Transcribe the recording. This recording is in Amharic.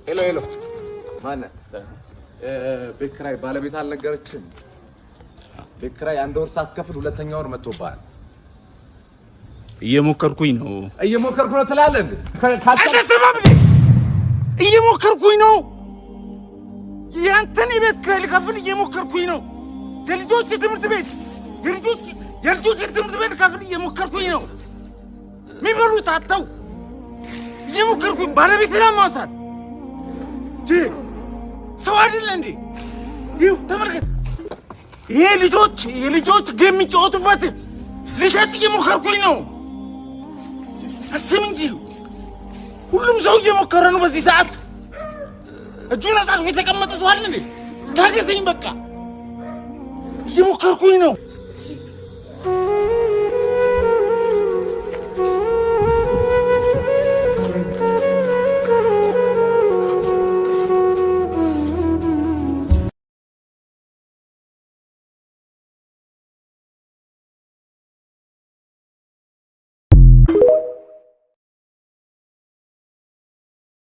Hello hello፣ ማነህ? ቤት ኪራይ ባለቤት አልነገረችም? ቤት ኪራይ አንድ ወር ሳትከፍል ሁለተኛ ወር መጥቶብሃል። እየሞከርኩኝ ነው። እየሞከርኩ ነው ትላለህ እንዴ? አይተሰማም እንዴ? እየሞከርኩኝ ነው። ያንተን የቤት ኪራይ ልከፍል እየሞከርኩኝ ነው። የልጆች ትምህርት ቤት የልጆች ትምህርት ቤት ልከፍል እየሞከርኩኝ ነው። የሚበሉት አጥተው እየሞከርኩኝ፣ ባለቤት ላሟታል። ሰው አይደለ እንዴ? ይኸው ተመልከት። ይሄ ልጆች የልጆች game የሚጫወቱበት ልሸጥ እየሞከርኩኝ ነው። አስብ እንጂ፣ ሁሉም ሰው እየሞከረ ነው። በዚህ ሰዓት እጁን አጣጥፎ የተቀመጠ ሰው አለ እንዴ? ታገሰኝ በቃ፣ እየሞከርኩኝ ነው።